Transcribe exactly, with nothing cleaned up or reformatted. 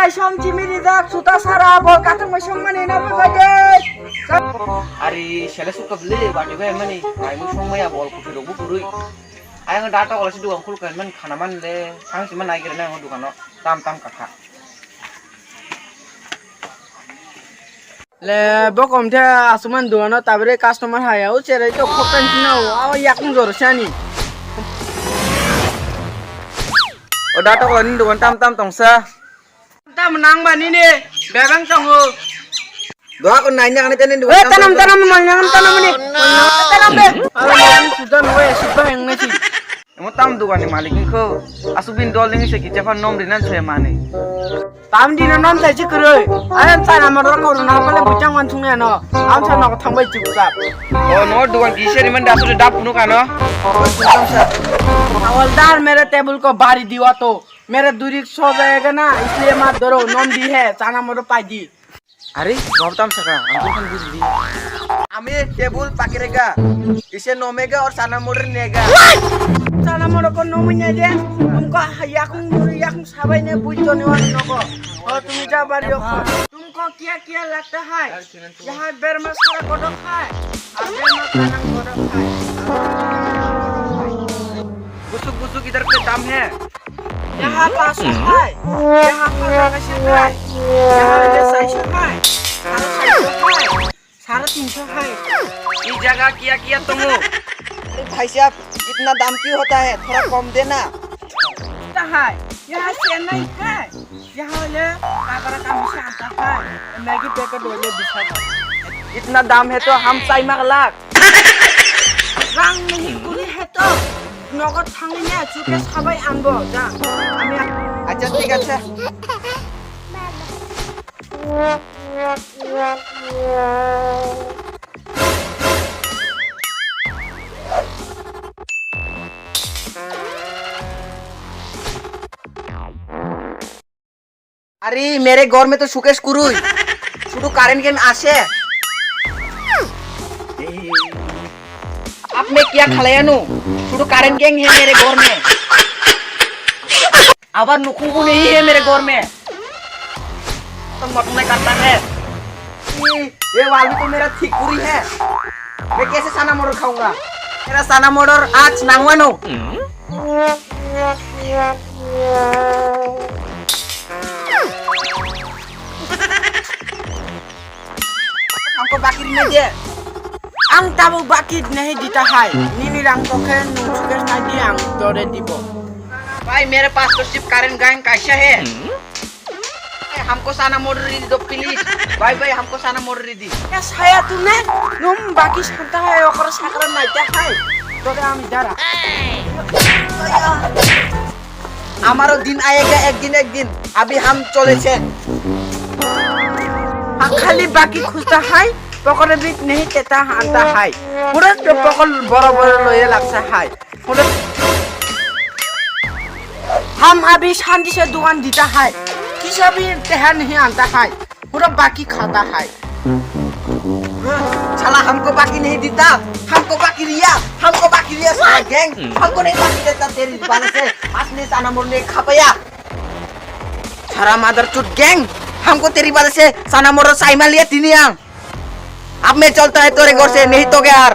Som chimi rijak, suta sara, bol kathok mai song mani na bagwi. Ari sele sukab le, bati bai mani, mai mu song maya bol kupi rogu purui. Ayang data wala si dukan khul kan man khana man le, sang si man nai kere na dukan no, tam tam kakha. Le bokom the asuman duano tabri customer haya o cherai to khopen sino o yakung jor sani. O data ko ni dukan tam tam tongsa. Tam nang ba ni ne bebang tongo. Doa ko nai nyang ne tene dukan. Eh, tanam tanam mal nyang tanam ni. Tanam be. Aro ni sudan we sibang nasi. Amo tam dukan ni malik ni ko. Asubin dol ni se kicha fan nom dinan se mani. Tam di na nom sai chikroi. Ayam sana modor ko na pale bujang wan thung ya no. Am sa nok thang bai chupchap. O no dukan kise ni man da su da punu kano. Hawaldar mere table ko bari diwa to. Mere duri so jayega na, isliye mat doro nom di he, chana modor pai di. Are, babu tam saka, ang pun kan buji di. Ami table pakireга, ise nomega aur chana modor nega. Chana modor ko nomi ne de, tumko yakung duri yakung sabai ne bujjo ne wan noko. O tumi ja bari okho. तुमको क्या क्या लगता है? यहाँ बेर में सारा गोदो खाए, और बेर में खाना गोदो खाए। बुसुक बुसुक इधर पे दाम है। यहाँ पाँच सौ है, यहाँ पन्द्रह सौ है, यहाँ ले सात सौ है, साढ़े सात सौ है। साढ़े तीन सौ है। इस जगह किया किया तुम हो? अरे भाई साहब, इतना दाम क्यों होता है? थोड़ा कम देना। होता है, यहाँ से नहीं है, यहाँ ले काकरा का मिश्रा आता है, मैगी पैकेट वाले बिछा था। इतना दाम है तो हम साइमा lakh. Rang nahi kuri hai to, nogo thangwi ne, chuke sabai anbo, ja. Ami. Acha, thik ache. अरे, मेरे घर में तो सुकेश कुरुई, শুধু কারেন্ট গেম আসে। आप में क्या खिलाया नु? শুধু কারেন্ট গেম है मेरे घर में। আবার নুকুবু নেই है मेरे घर में। तो मत नहीं करता है। ये, ये वाली तो मेरा ठीक पूरी है। मैं कैसे चना मटर खाऊंगा? मेरा चना मटर आज नांगवानो। हमको बाकी नहीं दे। Ang tabo baki nahi dita hai. Nini rang tokhe nung sukesh na di ang dore dibo. भाई, मेरे पास तो सिर्फ करंट गैंग कैसा है। ए, हमको चना मटर री दो प्लीज। भाई, भाई, हमको चना मटर री दी। Ya saya tu ne, num baki santa hai okra sakra naita hai. Dore ami dara. हमारो दिन आएगा एक दिन, एक दिन। अभी हम चले से। Akhali baki khusta hai, pokore bit nahi teta anta hai. Pura to pokol boro boro loye laksa hai. Pura. हम अभी शांति से दुकान दीता है। किसी भी तेहा नहीं आता है। पूरा बाकी खाता है। साला हमको बाकी नहीं देता, हमको बाकी दिया, हमको बाकी दिया साला गैंग, हमको नहीं बाकी देता तेरी वजह से, असली चना मटर नहीं खा पाया। सारा मादरचोद गैंग, हमको तेरी वजह से चना मटर साइमा लिया तीनियांग। अब मैं चलता है तोरे घर से, नहीं तो क्या यार।